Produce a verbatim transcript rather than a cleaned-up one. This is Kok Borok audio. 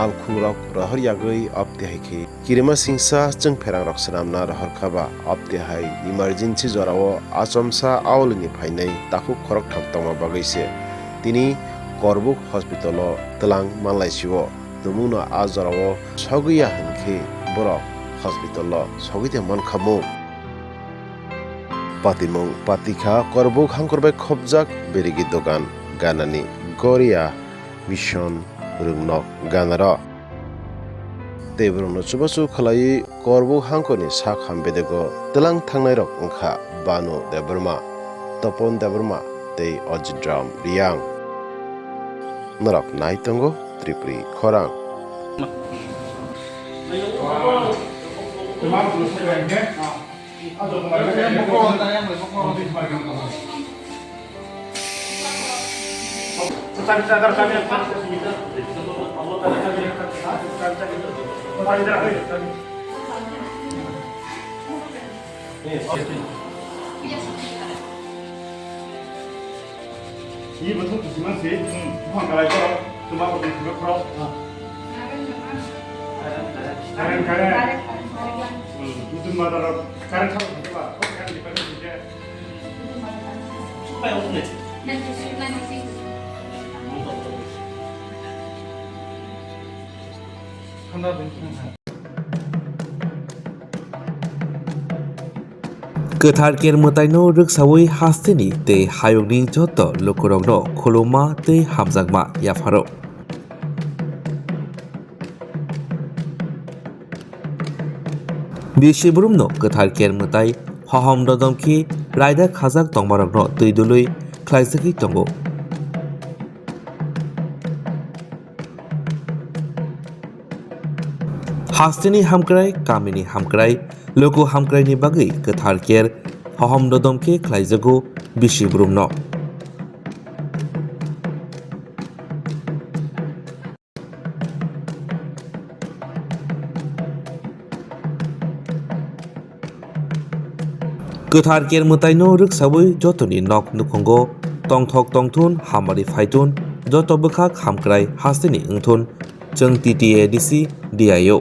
Alkhungrok rohor yagwi, abtwi hai khe kirima singsa chwngpherang rok swnamna rohor kha ba, abtwi hai emergency jorao achomsa aolini phainai takhuk khoroktham tongma bagwi se tini Korbuk hospital o twlang manlaisio. Tumungno a jorao sogwi ya hwn khe borok hospital o sogwi de mankha mung. Patimung patikha Korbuk hangkhor bai khopjak beregi dogan ganani Goria Mission rwngnok ganaro. Tei borokno chubachu khlaiwi Korbuk hangkhorni sak ham bedego twlang thangnairok wngkha Banu Debbarma, Topon Debbarma tei Ajit Ram Riyang. Norok nai tongo Tripuri khorang. Ini betul tu siman sih. Hmm. Bukan kalau itu, cuma betul juga pro. Karen, karen. Hmm. Itu mata karen satu juga. Kok karen di mana juga? Supaya udah. Kwthar Ker mwtaino rwksawi hasteni tei hayungni joto lukurokno khulumma tei hamjakma yapharo. Bisi burumno Kwthar Ker mwtai hohom dodom khe raida khajak tongmarokno twi dului khlaijagwi tongo. Hasteni hamkrai, kamini hamkrai, luku hamkraini bagwi Kwthar Ker hohom dodom khe khlaijago bisi burumno. Kwthar Ker mwtaino rwksawi jotoni nok nukhungo tongthok tongthun, hamari phaithun, joto bwkhak hamkrai hasteni wngthun, chwng T T A D C D I O.